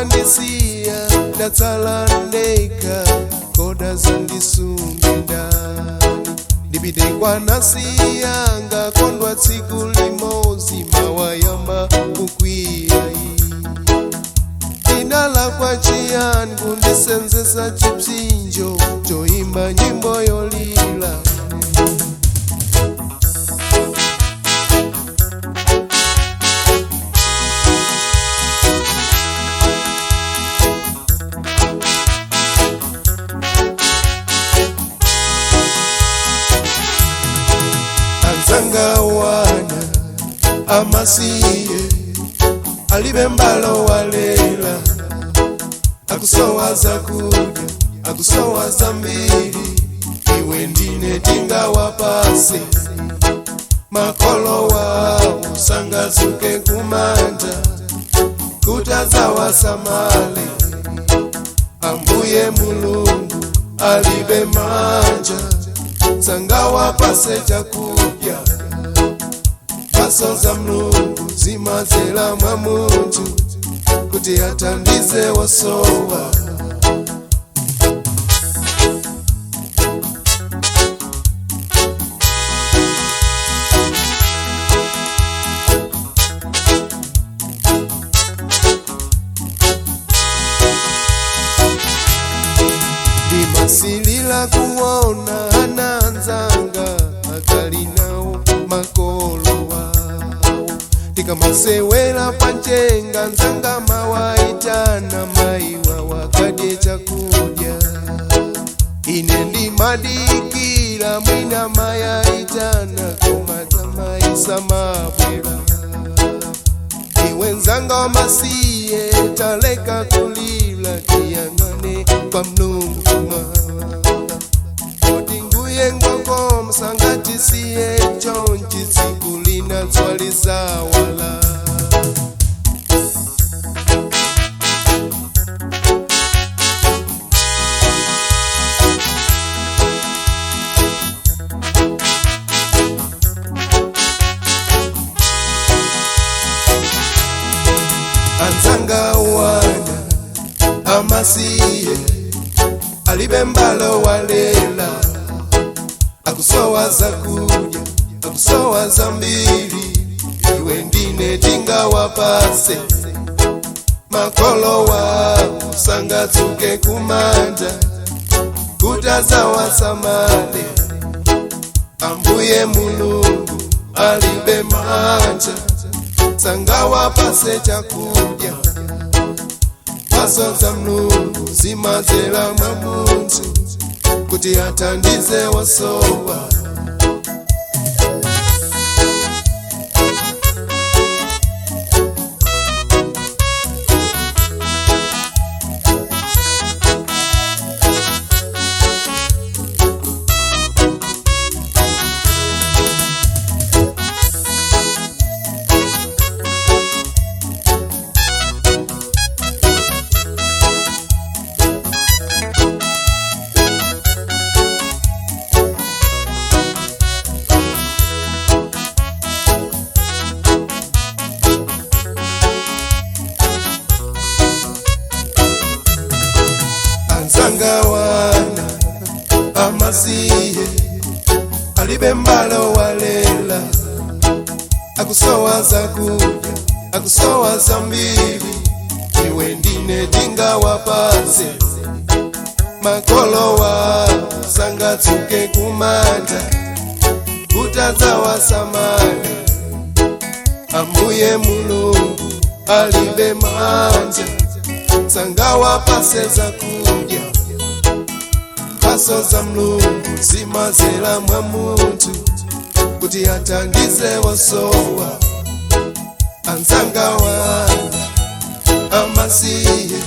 Wandisiya ndatsala ndekha, koda zandisunge ndani. Ndipite kwa nasiyanga kondwa tsiku limodzi mawayamba kukwiya. Ndinalakwa chiyani kundisenzesa chipsinjo choimba nyimbo yolila. Anzanga wana amasiye alibe mbalo walela, akusowa zakudya akusowa zambiri, iwe ndine tingawapase. Makolo wawo sangazuke kumanda kutazawasamale. Ambuye Mulungu alibe manja sangawapase chakudya. Mphatso za Mulungu zimadzera mwa munthu kuti athandize wosowa. Ndimasilila kuona ana anzanga akali nawo makolo wawo, tikamasewera panchenga nzanga mawaitana maiwa wakadye chakudya. Ine ndimadikira mwina mayaitana koma tamaisa mabwera. Iwe nzanga wamasiye taleka kulila, tiyang'ane kwa Mulungu kumwamba. Kodi nguye ngwako msangatisiye chonchi, tsiku lina tswalizawala. Anzanga wana amasiye alibe mbalo walela, akusowa zakudya akusowa zambiri, iwe ndine tingawapase. Makolo wawo sangatsuke kumanda kutazawasamale. Ambuye Mulungu alibe manja sangawapase chakudya. Mphatso za Mulungu zimadzera mwa munthu kuti athandize wosowa. Anzanga wana amasiye alibe mbalo walela, akusowa zakudya akusowa zambiri, iwe ndine tingawapase. Makolo wawo sangatsuke kumanda kutazawasamale. Ambuye Mulungu alibe manja sangawapase zakudya. Mphatso za Mulungu zimadzera mwa munthu kuti athandize wosowa. Anzanga wana amasiye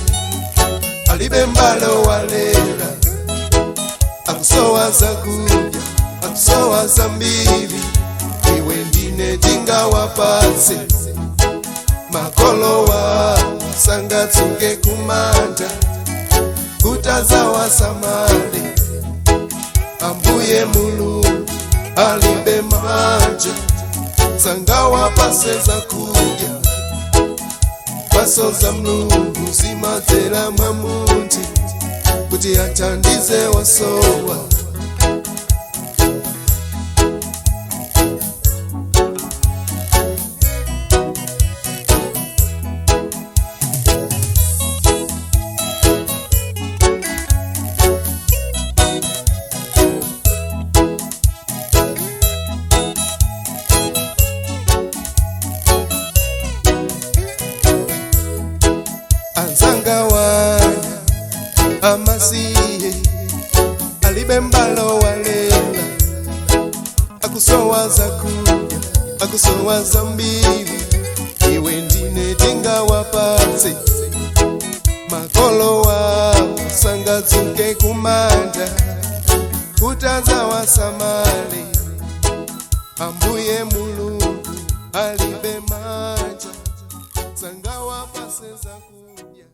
alibe mbalo walela, akusowa zakudya akusowa zambiri, iwe ndine tingawapatse. Makolo wawo sangatsuke kumanda kutazawasamale. Ambuye Mulungu alibe manja sangawapase zakudya. Mphaso za Mulungu zimadzera mwa munthu kuti athandize wasowa. Anzanga wanya amasiye alibe mbalo walela, akusowa zakudya, akusowa zambiri, iwe ndine tingawapatse. Makolo wawo sangadzuke kumanda kuti adzawasamale. Ambuye Mulungu alibe manja, sangawapatse zakudya.